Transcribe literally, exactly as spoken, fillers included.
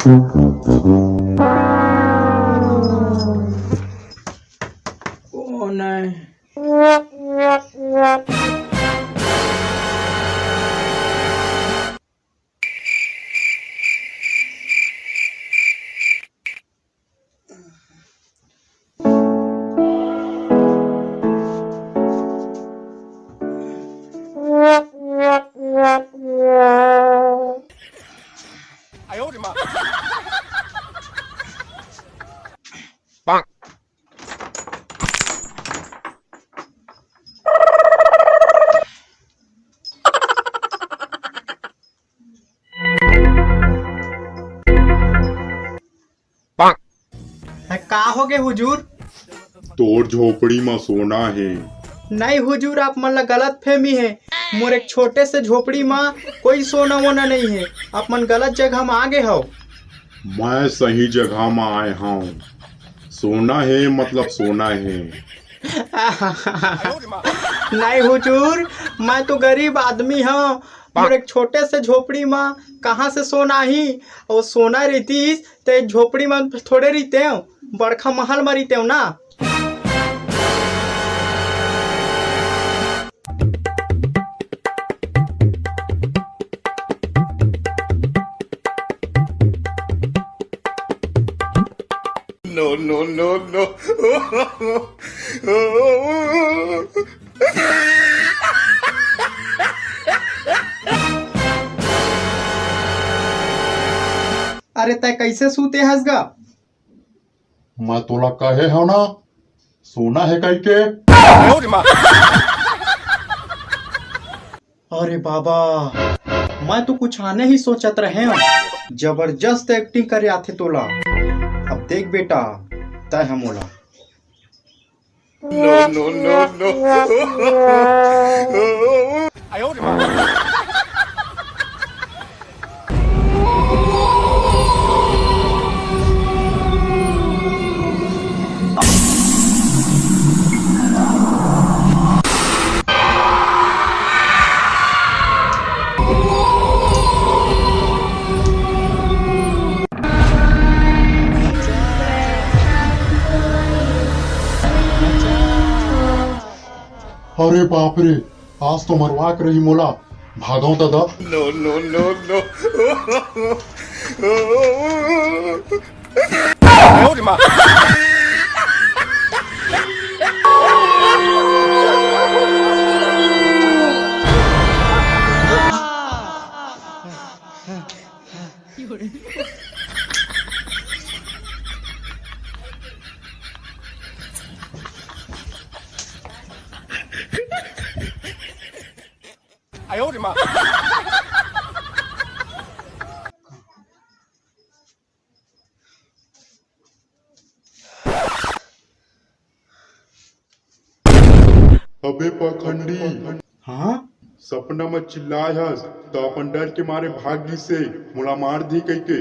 कौन है? है, का हो गे हुजूर? तोर झोपड़ी म सोना हे। नहीं हुजूर, आप मन ला गलत फहमी हे। मोर एक छोटे से झोपड़ी म कोई सोना वोना नहीं हे। आप मन गलत जगह म आ गे हव। मैं सही जगह म आए हव। सोना हे मतलब सोना हे। नहीं हुजूर, मैं तो गरीब आदमी हव। मोर एक छोटे से झोपड़ी म कहाँ से सोना आही? अउ सोना रहितिस त ए झोपड़ी म थोड़े रहितेंव, बड़का महल म रहितेंव ना। No, no, no, no। अरे, तैं कइसे सूते हस गा? मैं तोला कहे हव ना, सोना हे कहिके। अरे बाबा, मैं तो कुछ आने ही सोचत रहेंव। जबरदस्त acting करे आथे तोला। अब देख बेटा, तैं ह मोला। No, no, no, no। अरे बाप रे, आज तो मरवा के रही मोला। भागव दादा। No, no, no, no। अबे पाखंडी, हाँ? सपना म चिल्लाय हस, त अपन डर के मारे भाग गिस हे, मोला मार दी कहिके।